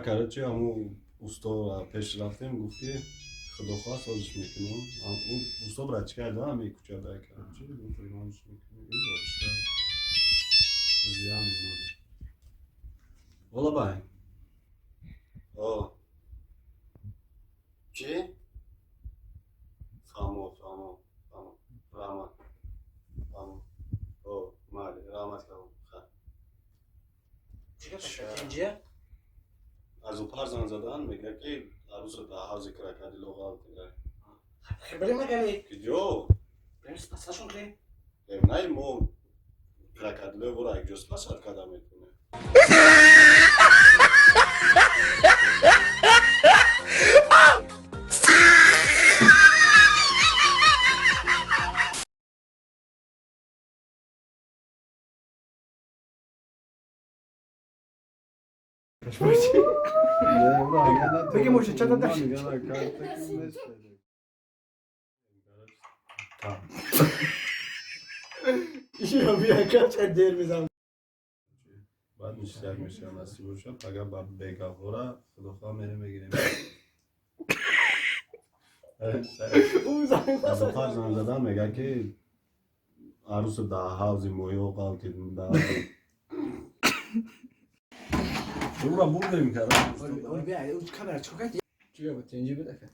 Короче, ҳамун усто пеш рафтем, гуфт, ки худо хоҳад, созиш мекунам. Усто брачка да ҳами кӯча да, короче, гуфт, ремонтш мекунем. Зиён минут. Ола бай. О. Чӣ? Фаҳмо, фаҳмо, фаҳмо. Раҳмат. Фаҳмо. О, майли, раҳмат калом. Хай. Инҷа? Аз упар занг задан, мегӯяд, ки арӯса дар ҳавзи крокодило ғалтида. Барем нагари. Куҷо? Барем, спасашон кунем. Най, мо крокодилои вора якҷо спасать карда метавонем. Беги, мошин, чанда даш? Ё бия, кача дер мезанам. Баъд ништяк мешава, насиб боша, пага ба бегаҳора, худохоҳ, мерем, мегирем. Аз упар занг задан, мегӯяд, ки арӯса дар ҳавзи моҳиҳо ғалтид. Ура бурдем, короче. Оли бия, камера чикор кард? Чӣ гап, тенҷи буд ака?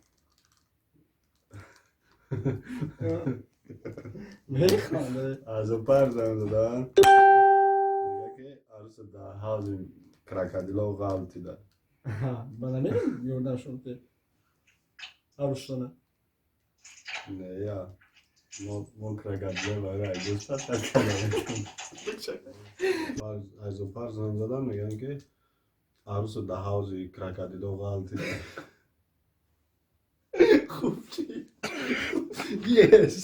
Мехонда. Аз упар занг задан, мегӯяд, ки арӯса дар ҳавзи крокодило ғалтида. Ба намерем ёрдамшон те? Арӯсона. Не, я мо крокодило барои якҷо спасать карда метавонем. Аз упар занг задан, мегӯянд, ки арӯса дар ҳавзи крокодило ғалтида. Хуб чӣ? Yes.